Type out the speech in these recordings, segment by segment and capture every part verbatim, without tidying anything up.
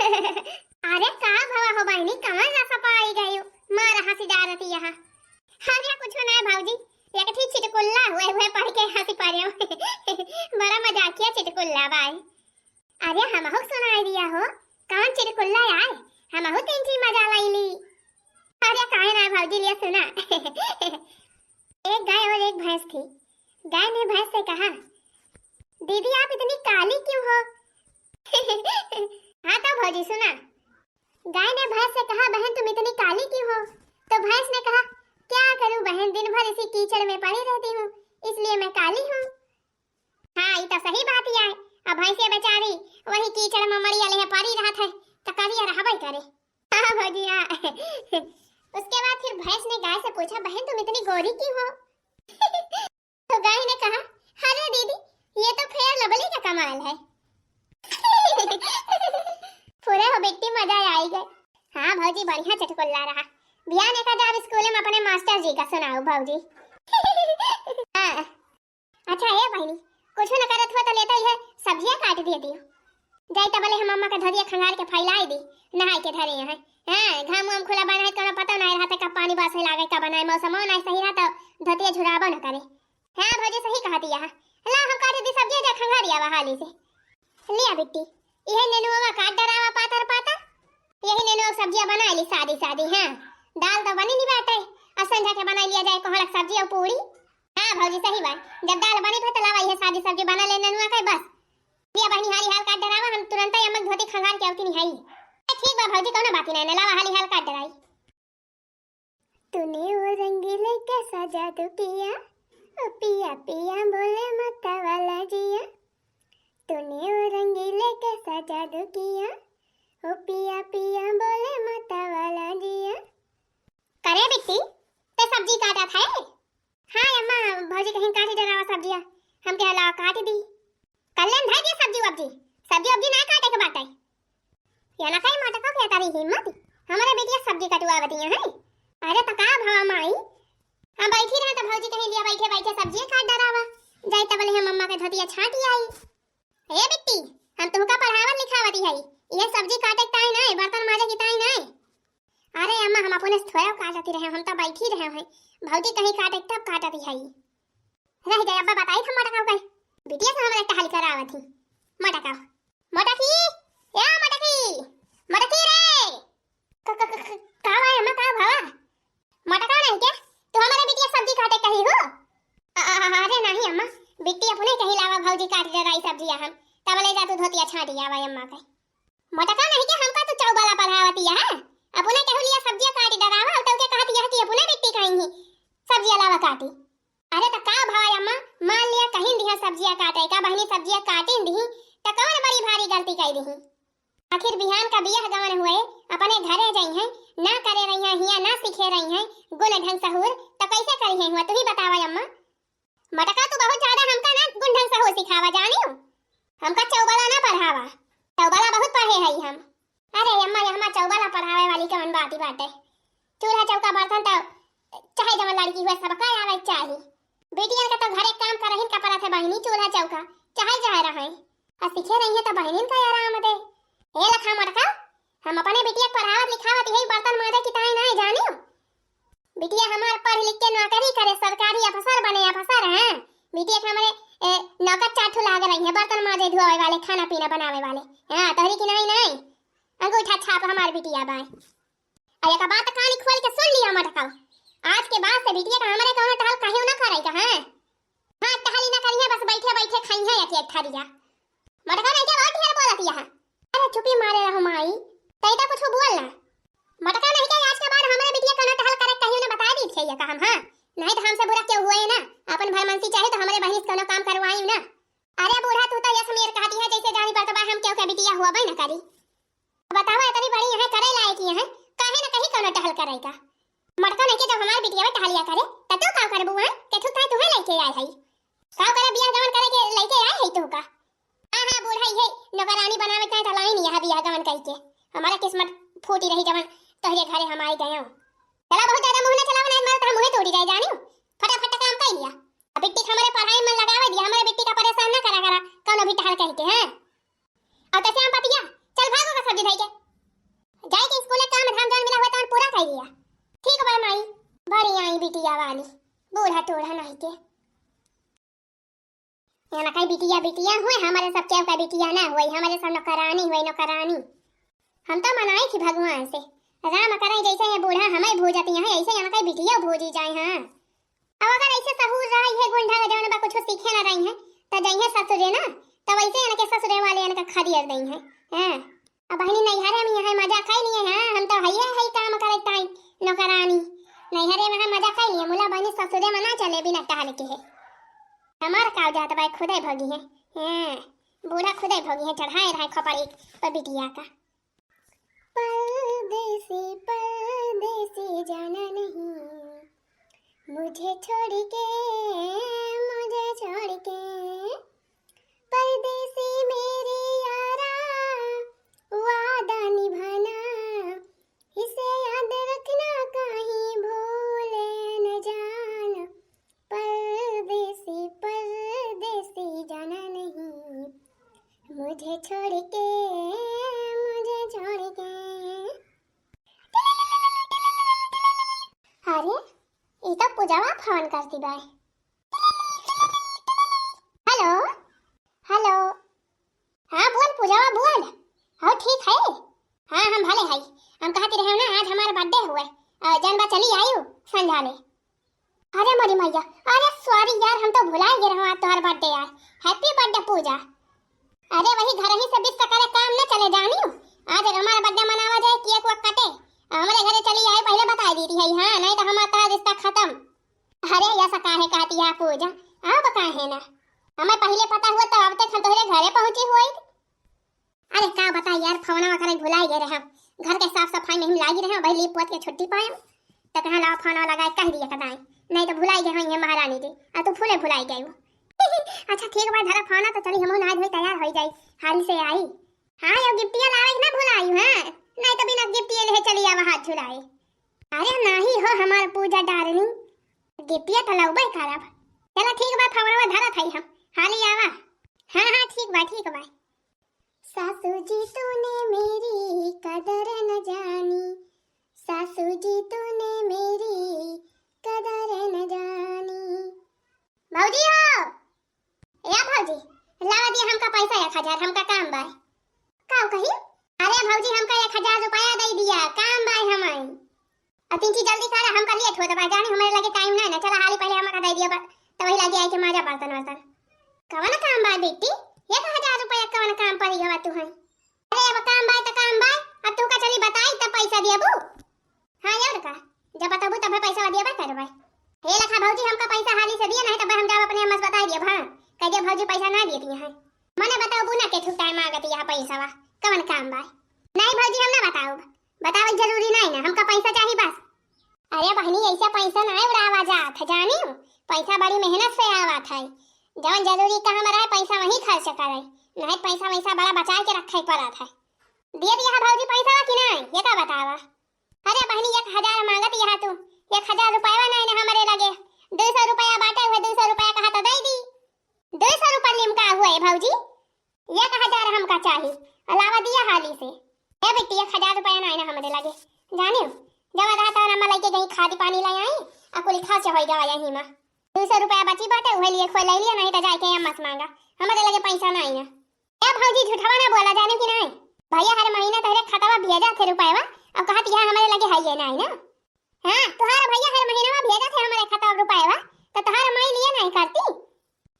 अरे का भवा हो बहिनी, कवन रसपा आई गयू? मार हँसी डारत यहा। अरे कुछो नाहीं भौजी, एक ठी चिटकुल्ला हुए हुए पढ़ के हँसी पड़े। बड़ा मजाकिया चिटकुल्ला बाय। अरे हमहू सुनाई दिया हो, कवन चिटकुल्ला आय, हमहू तीन ठी मजा लैली। अरे काहे नाहीं भौजी, लिया सुना। एक गाय और एक भैंस थी। गाय ने भैंस से कहा, "दीदी आप इतनी काली क्यों हो?" हाँ तो भौजी सुना। गाय ने भैंस से कहा, "बहन तुम इतनी काली क्यों हो?" तो भैंस ने कहा, "क्या करूं बहन, दिन भर इसी कीचड़ में पड़ी रहती हूँ, इसलिए मैं काली हूँ।" हाँ, ई तो सही बात ही आय। अब भैंसिया बेचारी वही कीचड़ में मड़िया लेहे पड़ी रहत है, तो करिया रहबे करे। हाँ भौजी, हाँ। उसके बाद फिर भैंस ने गाय से पूछा, "बहन तुम इतनी गोरी क्यों हो?" तो गाय ने कहा, "अरे दीदी, ये तो फेयर लवली का कमाल है।" पूरे हो बिट्टी मजा आई गए। हाँ भौजी, बढ़िया चटकुल्ला रहा। बिहान एका जाब स्कूल में अपने मास्टर जी का सुनाओ भौजी। हाँ। अच्छा ए बहिनी, कुछ न करत हुआ तो लेता ही है, सब्जियां काट दिए दियो। जाई तबले हम अम्मा का धरिया खंगार के फैलाई दी, नहाई के धरे हैं। हाँ, घाम वाम खुला बना है, कोनो पता नहीं रहता कब पानी बरसे लागे, कब बनाए, मौसमो नहीं सही रहता, धोतिया झुराबो न करे। हाँ भौजी सही कहती है। ला हम काट दी सब्जियां, जा खंगार आवा हाली से। लिया बिट्टी, इहे नेनुआ काट डरावा पातर पातर, यही नेनुआ सब्जियां बना ली सादी सादी। हाँ, दाल तो बनी नहीं बाटे, और संझा के बना लिया जाए कोहड़ा के सब्जी और पूरी। हाँ भौजी सही बात, जब दाल बनी तो लावा ये सादी सब्जी बना ले नेनुआ का बस। लिया बहिनी हाली हाल काट डरावा, हम तुरंत ही अम्मा धोती खंगार के आवती नहीं। ठीक बा भौजी, कोनो बात नहीं, लावा हाली हाल काट डराई। तूने वो रंगीले कैसा जादू किया, ओ पिया पिया बोले मत वाला जिया। तूने वो रंगीले कैसा जादू किया, ओ पिया पिया बोले मत वाला जिया। करे बिट्टी, ते सब्जी काटत है? हाँ अम्मा, भौजी कहीं काटी डरावा सब्जिया, हम कहे लावा काट दी। कल्ले में धर दिया सब्जी वब्जी, सब्जी वब्जी ना काटे के बाटे। या ना कहीं मोटका के तारी हिम्मत, हमारे बेटिया सब्जी कटवावती है। अरे तो का भवा माई, हम बैठी रहे तो भौजी कहीं लिया बैठे बैठे सब्जी काट डरावा, जाई तबले हम अम्मा के धोतिया छाटी आई। ए बिट्टी, हम तुमका पढ़ावत लिखावत हई, ये सब्जी काटे के ताई नहीं, बर्तन माजे की ताई नहीं। अरे अम्मा, हम अपने से थोड़ा काटती रहे, हम तो बैठी रहे हैं, भौजी कहीं काटे तब काटती हई। रह जाए, अब्बा बताई था मोटका के, बिटिया से हमरे टहल करावत ही। मोटका, मोटकी, ए मोटकी, मोटकी रे। क-, क-, क-, क-, का भाई अम्मा, का भावा? मोटका नहीं के, तू हमारे बिटिया सब्जी काटे कही हो? अ-, अ-, अ-, अरे नहीं अम्मा, बिट्टी अपने कहीं लावा भौजी काट दे रही सब्जिया हम, तब ले जा तू धोतिया छाटी आवा अम्मा के। मोटका नहीं के हमका तो चौबला पढ़ावती है, अपने कहू लिया सब्जिया काटी डरावा, और तौके कहती है कि अपने बिट्टी कहीं ही सब्जिया लावा काटी। अरे तो का भवा अम्मा, मान लिया कहीं दिया सब्जिया काटे का, बहिनी सब्जिया काटिन दी, तो कौन बड़ी भारी गलती कई दी? आखिर बिहान का बियाह गवन हुए, अपने घरे जाई हैं, ना करे रही हैं, हिया ना सीखे रही हैं, गुण ढंग सहूर, तो कैसे करी हैं हुआ, तू ही बतावा अम्मा। मटका तू बहुत ज्यादा हमका ना गुण ढंग सहूर सिखावा जानियो, हमका चौबला ना पढ़ावा, चौबला बहुत पढ़े हई हम। अरे अम्मा, ये हमार चौबला पढ़ावे वाली कवन बात ही बाटे? चूल्हा चौका बर्तन तो चाहे जवन लड़की हुए सबका आवे चाही। बेटियन के तो घरे काम करहिन का परत है बहिनी, चूल्हा चौका चाहे जाए रहे, आ सीखे रही है तो बहिनिन का आराम दे। ए लखा मटका, हम अपने बिटिया के पढ़ावत लिखावत यही बर्तन माजे की ताई नहीं जानियो। बिटिया हमार पढ़ लिख के नौकरी करे, सरकारी अफसर बने, अफसर हैं। बिटिया के हमारे, ए, नौकर चार ठो लाग रही है, बर्तन माजे धोवे वाले, खाना पीना बनावे वाले। हाँ, तोहरी की नहीं, नहीं। अंगूठा छाप हमार बिटिया बाय। अरे का बात कान खोल के सुन लिया मटका। आज के बाद से बिटिया का हमारे कौनो टहल कहियो ना करे का, हैं? हाँ, टहली ना करिहे, बस बैठे बैठे खाई है एक एक थारिया। मटका नहीं के बहुत ढेर बोलत यहाँ। अरे चुपी मारे रहो माई, तई तो कुछ बोल ना। मटका नहीं के आज के बाद हमारे बिटिया कौनो टहल करे कहियो ना बता दी थे ये का हम, हाँ? नहीं तो हमसे बुरा क्यों हुए ना, अपन भलमनसी चाहे तो हमारे बहिनी से कौनो काम करवाई ना। अरे बूढ़ा तू तो यस मेर कहती है जैसे जानी पड़त बा हम क्यों के बिटिया हुआ ना करी। बतावा, इतनी बड़ी यहाँ करे लायक ही है, काहे न कहीं कौनो टहल करे का? मटका नहीं के जब हमार बिटिया टहलिया करे, त तू का करबू हैं? के थू काहे तुहे लेके आए हई? का करे बियाह गवन करे के लेके आए हई तू का? हाँ, हाँ, बूढ़ा ही है, नौकरानी बनावे के तो लाइन यहाँ बियाह गवन कही के। हमारा किस्मत फूटी रही जवन तोहरे घरे हम आई गए। चला बहुत ज्यादा मुंह ना चलावा, नहीं मार तो हम मुंह तोड़ी जाए जानियो। फटाफट काम कर लिया। अब बिट्टी के हमारे पढ़ाई में लगावे दिया, हमारे बिट्टी का परेशान ना करा करा, कौनो भी टहल कही के, हैं? और कैसे हम पतिया? चल भागो का धई के। जाए के स्कूल काम धाम जौन मिला हुआ तौन पूरा कर लिया। ठीक बा माई। बड़ी आई बिटिया वाली, बूढ़ा टूढ़ा नहीं के। यहाँ कई बिटिया बिटिया हुए, हमारे सब केहू का बिटिया ना हुई, हमारे सब नौकरानी हुई, नौकरानी। हम तो मनाई थी भगवान से, राम करे जैसे ये बूढ़ा हमें भूजती हैं, ऐसे यहाँ कई बिटिया भूजी जाए। हाँ, अब अगर ऐसे सहूर रही है गुंडा के जौन बा कुछ सीखे ना रही हैं, तो जइहे ससुरे ना, तो वैसे इनके ससुरे वाले इनका खदेड़ दई हैं। हैं, अब बहिनी नैहरे में यहाँ मजा कर लिए हैं, हम तो हइये है काम करे ताई नौकरानी, नैहरे में हम मजा कर लिए, मुला बहिनी ससुरे में ना चले बिना टहल के है। हमार का जात बा खुदे भगी है। हैं, बूढ़ा खुदे भगी है, चढ़ाए रहे खपड़ी पर बिटिया का। परदेसी, परदेसी जाना नहीं, मुझे छोड़ के, मुझे छोड़ के। परदेसी मेरे यारा, वादा निभाना, इसे याद रखना, कहीं भूले न जाना। परदेसी, परदेसी जाना नहीं, मुझे छोड़ के, मुझे छोड़ के। अरे, ई तो पूजावा फोन करती बाय। हेलो, हेलो। हाँ, बोल पूजावा, बोल। हो, ठीक है। हाँ, हम भले हई। हम कहती रहे ना, आज हमारा बर्थडे हुए, और जौन बा चली आयु संझा ले। अरे मोरी मैया, अरे सॉरी यार, हम तो भुलाए गए रहो आज तोहर बर्थडे यार। हैप्पी बर्थडे पूजा। अरे वही घर ही से विश करे काम न चले जानियो। आज हमारा बर्थडे मनावा जाए, केक वेक कटे, हमरे घरे चली आए, पहले बताई देती है। हाँ, नहीं तो हमारा तोहर रिश्ता खत्म। अरे ऐसा काहे कहती है पूजा, अब काहे ना, हमें पहले पता हुआ तो अब तक हम तोहरे घरे पहुँची हुई। अरे का बताई यार, फोनवा करे भुलाई गए रहे हम। घर के साफ सफाई में हम लागी रहे, भाई लीप पोत के छुट्टी पाए, तो कहाँ लाओ फोनवा लगाए कह दिए कदाई, नहीं तो भुलाई गए होइहे महारानी जी, आ तू फूले भुलाई गए हो। अच्छा ठीक बा, धरा फोन तो चली हमहू नहाए धोई तैयार हो जाई, हाल से आई। हाँ यो गिफ्टिया लावे के ना भुलाई, हाँ नहीं तो बिना गिफ्टिया ले चली आवा हाथ झुलाए। अरे नाही हो हमार पूजा डार्लिंग, गिफ्टिया तो लउबे करब। चला ठीक बा, फोनवा धरत हई हम, हाली आवा। हाँ हाँ ठीक बा, ठीक बा। सासू जी तूने मेरी कदर न जानी, सासू जी तूने मेरी कदर न जानी। भौजी हो, ए भौजी, लावा दिया हमका पैसा एक हजार, हमका काम बाय। का कही? अरे भौजी, हमका एक हजार रुपया दे दिया, काम बाय हमाई। अब तिनची जल्दी करा, हमका लेट होत बा, जानी हमरे लगे टाइम ना है ना। चला हाली पहले हमका दे दिया बा, तो वही लगे आई के माजा बर्तन वर्तन। कवन काम बा बेटी? एक हजार रुपया कवन काम पड़ी गवा तू है? अरे अब काम बा तो काम बा, अब तू का चली बताई तब पैसा दियाबू। हाँ और का, जब बताबू तब पैसा दियाबा करबा। हे लखा भौजी, हमका पैसा हाली से दिया, नहीं तब हम जाब अपने अम्मा से बताई दिया। हाँ, कह दिया भौजी पैसा ना दिए दिया है। मने बताबू ना के ठुक टाइम मांगत यहाँ पैसा वा, कवन काम बा? नहीं भौजी, हम ना बताऊब, बतावल जरूरी नहीं ना, हमका पैसा चाही बस। अरे बहनी, ऐसा पैसा ना उड़ावा जात है, जानियो, पैसा बड़ी मेहनत से आवत है। जवन जरूरी काम रहे, पैसा वही खर्च करे, नहीं पैसा वैसा बड़ा बचा के रखे पड़त है। दे दिया है भौजी पैसा कि नहीं, ये का बतावा? अरे बहनी, एक हजार मांगत यहाँ तू, एक हजार रुपया नहीं ना हमरे लगे, दो सौ रुपया बाटे हुए, दो सौ रुपया कहा तो दे दी। दो सौ रुपया लिमका हुए भौजी, एक हजार हमका चाही, अलावा दिया हाली से। ए बेटी, एक हजार रुपया ना आइना हमरे लगे, जानियो, जब रहा तब अम्मा लइके गई, खाद पानी ले आई, आ कुल खर्च होई गवा यही में। दो सौ रुपया बची बाटे, उहे लिए खोल ले लिया, नहीं तो जाके अम्मा से मांगा, हमरे लगे पैसा ना आइना। ए भौजी, झूठवा ना बोला, जानियो कि नहीं? भैया हर महीना तोहरे खतवा भेजा थे रुपयवा, अब कहत यहाँ हमरे लगे है ये नहीं ना। हाँ, तोहार भैया हर महीनवा भेजत है हमरे खाता में रुपयवा, तो तोहार माई लिए नहीं करती?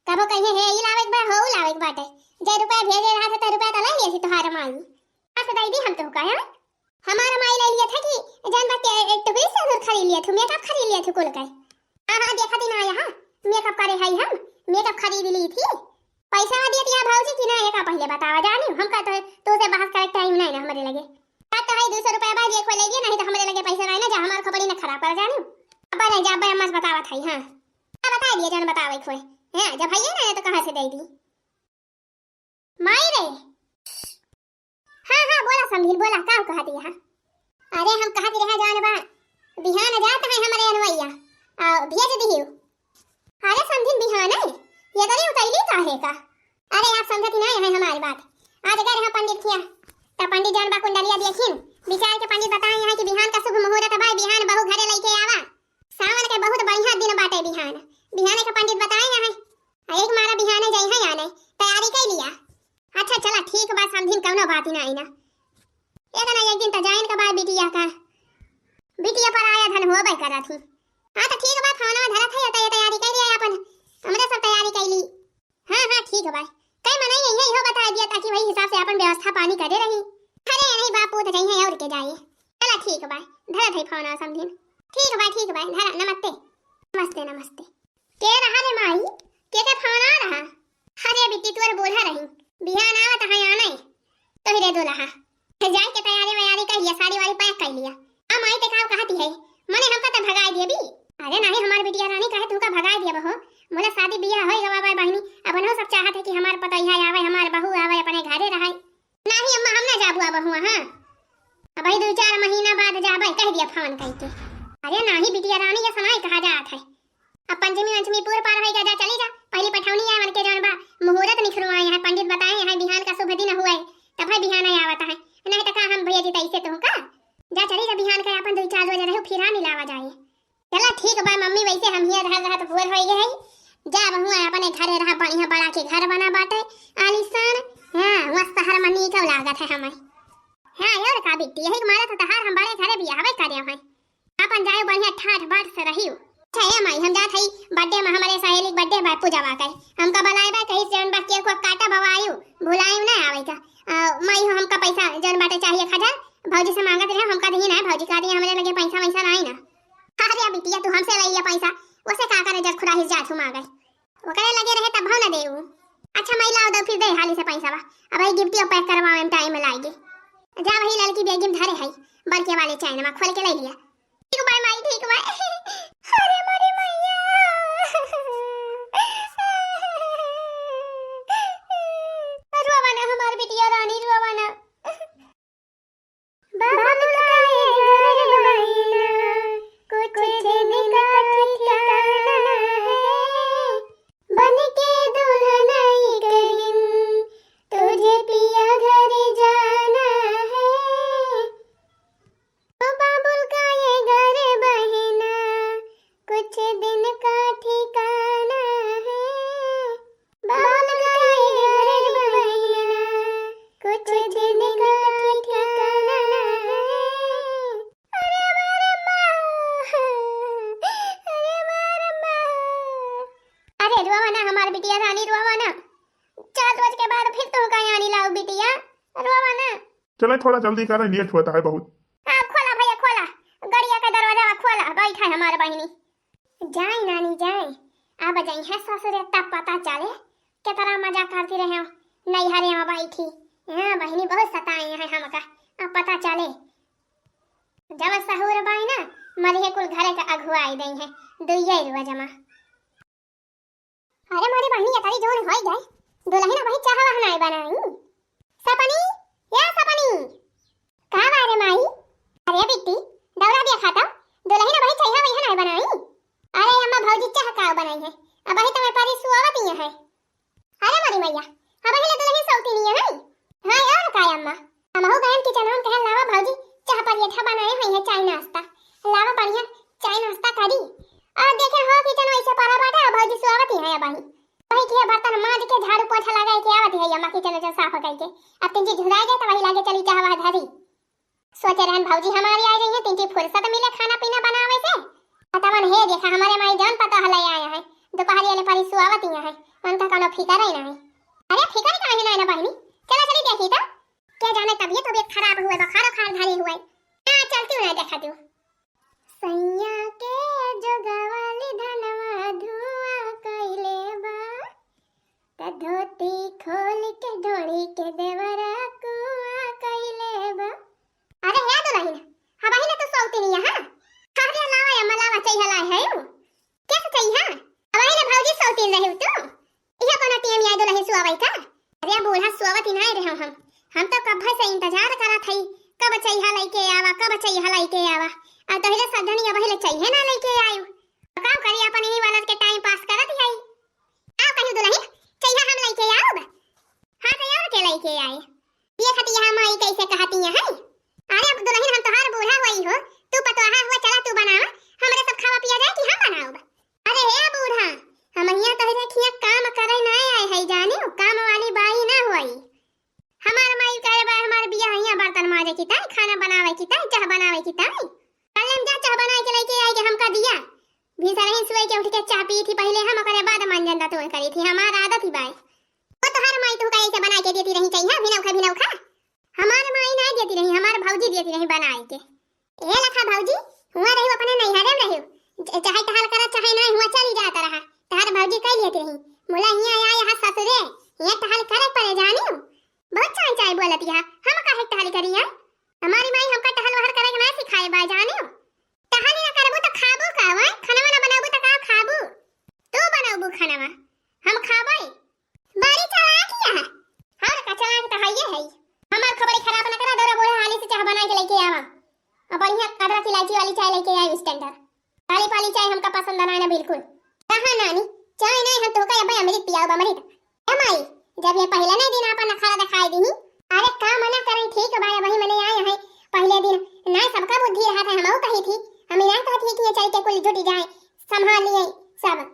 कबो कहिए, "हे, ई लावे के बा, हो, ऊ लावे के बाटे।" जे रुपया भेजे रहा था, तो रुपया तो ले लिए थी तोहार माई। आ, से दई दी हम तो का, हाँ? हमार माई ले लिए था कि जान बा के एक टुकड़ी सेंदूर खरीद लिए थू, मेकअप खरीद लिए थू कुल के। हाँ, हाँ, देखा थी ना यहाँ, मेकअप करे है हम, मेकअप खरीद ली थी। पैसा दिए दिया भौजी कि ना, एका पहले बतावा जानी, हमका तो तू से बहस करे टाइम नहीं ना हमरे लगे। का तो है दो सौ रुपया बा, जे खोले लिए, नहीं तो हमरे लगे पैसा नहीं ना, जा हमार खोपड़ी ना खराब कर जानी। अब नहीं जा, अब अम्मा से बतावा था, हाँ। हाँ, बता दिए, जान बतावे खोए। हाँ, जब है ना, तो कहाँ से दे दी? माई रे। हाँ, हाँ, बोला समधिन, बोला, का कहत यहाँ? अरे, हम कहत रहे जान बा, बिहान जात है हमरे अनवैया, आ, भेज दिहियो। अरे समधिन, बिहान है, ये गरी उतैली काहे का? अरे, आप समझत ही नहीं है हमारी बात। आज गए रहे पंडित किया, त पंडित जौन बा कुंडलिया देखिन, विचार के पंडित बताए हैं कि बिहान का शुभ मुहूर्त बा, बिहान बहू घरे लइके आवा। सावन के बहुत बढ़िया दिन बाटे बिहान। बिहान के पंडित बताए हैं। आ एक मारा बिहाने जइहैं आने, तैयारी कइ लिया। अच्छा चला ठीक बा समधिन, कौनो बात ही ना आई ना। एक ना एक दिन त जाइन का बा बिटिया का। बिटिया पराया धन होबे करत ही। हाँ त ठीक बा, फोनवा धरत है, तै-, तैयारी कइ लिया अपन। हमरे सब तैयारी कइ ली। हाँ, हाँ, ठीक बा। कई मनई यही इहो बताइ दिया ताकि वही हिसाब से अपन व्यवस्था पानी करे रही। अरे नहीं बापू, त जइहैं और के जाए। चला ठीक बा, धरत है फोनवा समधिन। ठीक बा, ठीक बा, धरा, नमस्ते। नमस्ते, नमस्ते। के रहा रे माई? के के फोन आ रहा? अरे बिट्टी, तोर बोला रही, बिहान आवत है आने। तोहरे दुल्हा। हे जाए के तैयारी वैयारी कइ लिया, साड़ी वाड़ी पैक कइ लिया। आ माई ते का कहती है? मने हमका ते भगाइ दिए बी? अरे नाही, हमार बिटिया रानी काहे तुमका भगाइ दिए बहो? मोला शादी बियाह होई गवा बा बहिनी, अब उन्हों सब चाहत है कि हमार पतोहिया आवे, हमार बहू आवे, अपने घरे रहे। नाही अम्मा, हम ना जाबू अब हुआ, हाँ। अब ही दो चार महीना बाद जाबे, कह दिया फोन कइके। अरे नाही बिटिया रानी, ये सनाई कहा जात है। अब पंचमी वंचमी पूर पार होई गया, जा चली जा, पहली पठौनी आए, उनके जौन बा मुहूर्त निखरवाए हैं, पंडित बताए हैं, बिहान का शुभ दिन हुए, तब है बिहान आवत है, नहीं तो का हम भेजी तैसे तुमका। जा चली जा, बिहान का अपन दो चार बजे रहे, फिर आ मिलावा जाए। चला ठीक बा मम्मी, वैसे हम हिया रह रहा तो बोर होई गए है, जा बहुआ अपने घरे रहा, बढ़िया बड़ा के घर बना बाटे, आलीशान। हाँ, हुआ शहर में नीक लागत है हमें। हाँ और का बिट्टी, यही मारा तो तहार हम बड़े घरे बियाहवे करे हैं। अपन जाए बढ़िया ठाठ बाट से रहियो। अच्छा ए माई, हम जात हई birthday में, हमारे सहेली के birthday बा, पूजा बा कई। हमका बुलाए बा, कहीं से जौन बा cake वेक काटा बवायु, भुलायु ना आवे का। आ, माई हो हमका पैसा जौन बाटे चाहिए एक हजार, भौजी से मांगत रहे, हमका दही ना, भौजी का दिए हमरे लगे पैसा वैसा नाही ना। अरे बिटिया तू हमसे ले लिया पैसा, वैसे का करे जब खुराही जात हूँ मांगे। ओकरे लगे रहे तब भाव न देऊ। अच्छा माई लाओ दो फिर दे हाली से पैसा बा। अब ई gift pack करवावे में time लागी। जा वही ललकी bag में धरे है, बड़के वाले चैन में खोल के ले लिया। ठीक बा माई, ठीक बा। अरे मोरी मैया। रोवा ना हमार बिटिया रानी, रोवा ना। बाबुल का ये घर बहिना, कुछ दिन का ठिकाना है। बन के दुल्हन एक दिन तुझे पिया घर जाना है। ओ बाबुल का ये घर बहिना, कुछ दिन का ठिकाना है। बाबुल का ये घर बहिना, कुछ दिन का ठिकाना है। अरे मारे माँ, अरे मारे माँ। अरे रोवा ना हमार बिटिया रानी, रोवा ना। चार रोज के बाद फिर तुमका यानी लाऊ बिटिया, रोवा ना। चले थोड़ा जल्दी करे, late होता है बहुत। हाँ खोला भैया खोला, गड़िया का दरवाजा खोला, बैठा है हमार बहिनी। जाए नानी जाए, अब जइहैं ससुरे तब पता चले केतना मजा करती रहे हो नैहरे में बैठी। हाँ बहिनी बहुत सताए हैं हमका, अब पता चले। जब सहूर बाई ना, मरिहे कुल घरे का अगुआई दइहैं, दुइये रोज मा। अरे मोरी बहिनी, एतरी जोन होई गए, दुलहिन अबही चाह वाह नाई बनाई। सपनी, ए सपनी। का बा रे माई? अरे बिट्टी, दौरा दिया खाता, दुलहिन अबही चाह वाह नाई बनाई। अरे अम्मा भौजी चाह का बनाई है, अबही तो मैं परी सुआवत ही है। अरे मोरी मैया, अबही ले दुलहिन सौती नहीं है। हाँ और का अम्मा, हमहू गयन kitchen में कहन लावा भौजी, चाह परीठा बनाए हैं, चाय नाश्ता। लावा बढ़िया चाय नाश्ता करी। और देखे हो kitchen वैसे पड़ा बाटे, और भौजी सुआवत ही है अबही। वही के बर्तन माज के झाड़ू पोछा लगा के आवत है अम्मा kitchen जो साफ करके। अब तीन चीज झुराए गए तो वही लागे चली चाह वाह धरी। सोचे रहन भौजी हमारी आ रही है, तीन चीज फुर्सत मिले खाना पीना बनावे से। तवन हे देखा हमारे माई जौन पता हले आया है, दोपहरी वाले परी सुआवत ही है, उनका कोनो फिकर ही नहीं। अरे फिकर ही काहे ना है ना बहिनी, चला चली देखी तो। क्या जाने तबियत तबियत खराब हुए, बुखार उखार धरी हुए। हाँ चलती हूँ ना देखा तू। सैया के जोगावल धनवा धुआं कइले बा, त धोती खोल के ढोढ़ी के देवरा कुआं कइले बा। अरे हे दुलहिन, अबही ले तो सौती नहीं है, हाँ? अरे लावा या मलावा चैहला है यू। कैसे चाहिए, हाँ? अबही ले भौजी सौतीन रहे तू? इहे कोनो टेम आए दुलहिन सुआवई का? अरे बूढ़ा सुआवत ही नाय रहे हम। हम तो कब्बे से इंतजार करत हई, कब चैहा लइके आवा, कब चैहा लइके आवा। आ तोहरे सब जनी अबही ले चैहे ना लइके आयु। तो का करी, अपन इही वाला के time pass करत हई। आओ कहियो दुलहिन, चैहा हम लइके आउब। हाँ तो और के लइके आए? ये खतिया माई कैसे देती रही बनाए के। ए लखा भौजी, हुआ रही अपने नैहरे में रही, च-, चाहे टहल करा चाहे नहीं, हुआ चली जाता रहा। तहार भौजी कह लेती रही, मुला हिया आया यहाँ ससुरे, हिया टहल करे पड़े जानी। बहुत चाय चाय बोलत यहाँ, हम काहे टहल करी है? हमारी माई हमका टहल वहल करे के ना सिखाए बा जानी। टहल ना करबू तो खाबू का? वै खाना वाना बनाबू तो का खाबू? तू बनाबू खाना, हम खाबे। बड़ी चालाक ही है। और का चालाक तो है ये है। हमार खबरी खराब न करा, दौरा बोले हाली से चाह बना के लेके आवा। और बढ़िया अदरक इलायची वाली चाय लेके आई standard। काली पाली चाय हमका पसंद ना है ना बिल्कुल। कहाँ नानी, चाय नहीं हम तोहका अबे अमृत पियाओ अमृत। ए माई, जब ये पहले नहीं दिन आपन नखरा दिखाई दी। अरे का मना करें, ठीक बा, वही मने आए हैं पहले दिन। ना सबका बुद्धि रहा था, हम कही थी, हम ना कहती कि ये चल के कुल जुट जाए, संभाल लिए सब।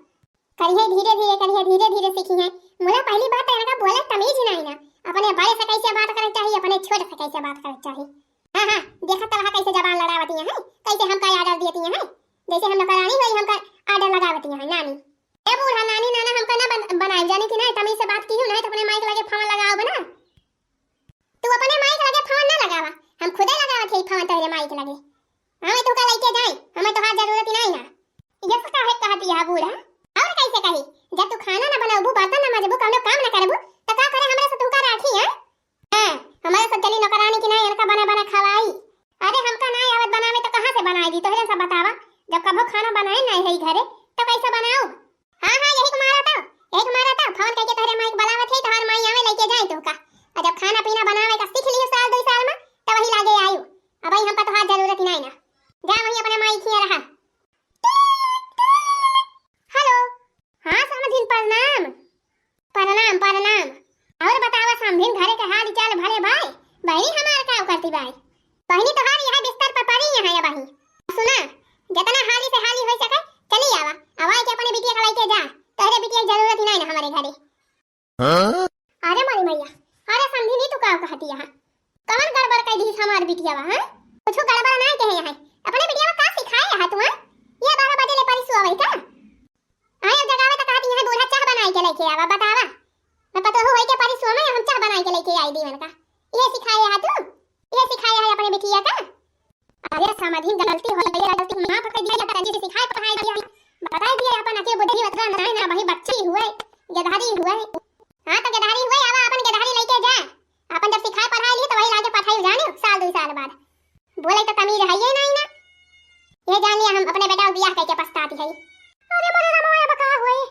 करिए धीरे धीरे, करिए धीरे धीरे सीखी है। मुला पहली बात तो इनका बोले तमीज ही नहीं ना। अपने बड़े से कैसे बात करे चाहिए, अपने छोटे से कैसे बात करे चाहिए। हाँ, हाँ, देखा तलहा कैसे जबान लड़ावती हैं, कैसे हमका order देती हैं, जैसे हम नौकरानी हुई हमका order लगावती हैं नानी। ए बूढ़ा, नानी नाना हमका ना बन-, बनाई जाने की ना, तमीज से बात की हूँ, नहीं तो अपने माई के लगे फोन लगाओ बना। तू अपने माई के लगे फोन ना लगावा, हम खुदे लगावत है फोन तोहरे माई के लगे। हमें तोहका लेके जाए, हमें तोहार जरूरत ही नहीं ना। ये सब काहे कहती है बूढ़ा? और कैसे कही? जब तू खाना ना बनाबू, बर्तन ना मजबू, कौनो काम ना करबू, तो का करे हमरे से तोहका राखी है? हाँ, हमारे सब चली नौकरानी की ना, इनका बना बना खवाई। अरे हमका ना आवत बनावे तो कहाँ से बनाई दी? तोहरे सब बतावा, जब कभो खाना बनाए नहीं है घरे तो कैसे बनाओ? हाँ, हाँ, यही को मारा था, यही को मारा था। फोन करके तोहरे माई के बुलावत है, तोहर माई आवे लेके जाए तोहका। और जब खाना पीना बनावे का सीख लियो साल दो साल में, तब वही लागे आयु। अब भाई हमका तोहार जरूरत ही नहीं ना। जा वहीं अपने माई खिया रहा। हेलो। हाँ समधिन, प्रणाम। प्रणाम, प्रणाम। और बतावा समधिन, घरे के हाल चाल भले बाय? बहनी हमार का करती बाय? बहनी तोहार यहाँ बिस्तर पर पड़ी यहाँ या बहनी। सुना, जितना हाली से हाली हो सके, चली आवा। आवा के अपने बिटिया का लेके जा। तोहरे बिटिया की जरूरत ही नहीं ना हमारे घरे। हाँ? अरे मोरी मैया, अरे समधिन, ई तू का कहती यहाँ? कवन गड़बड़ कर दी हमार बिटिया बा, हाँ? कुछ गड़बड़ ना कहे यहाँ। अपने बिटिया का सिखाए यहाँ तू, हाँ? ये बारह बजे ले परी सुआवे का? आए जगावे तो कहती यहाँ बूढ़ा चाह बनाए के लेके आवा, बतावा। मैं पतोहू होई के परी सुआवे, हम चाह बनाए के लेके आई दीवन का। ये सिखाए यहाँ तू? ये सिखाए है अपने बिटिया का? अरे समधिन, गलती हो गई, गलती माफ कर दिया, तनी से सिखाए पढ़ाए दिया, बताए दिया अपन अके बुद्धि वतरा नहीं ना, वही बच्ची हुए, गधारी हुए। हाँ तो गधारी हुए, आवा अपन गधारी लेके जा, अपन जब सिखाए पढ़ाए ली तो वही लाके पठाई जाने साल दो साल बाद। बोले तो तमीज है ये नहीं ना, ये जान लिया हम अपने बेटा को बियाह करके पछताती है। अरे मोरे रामा, अब का हुए?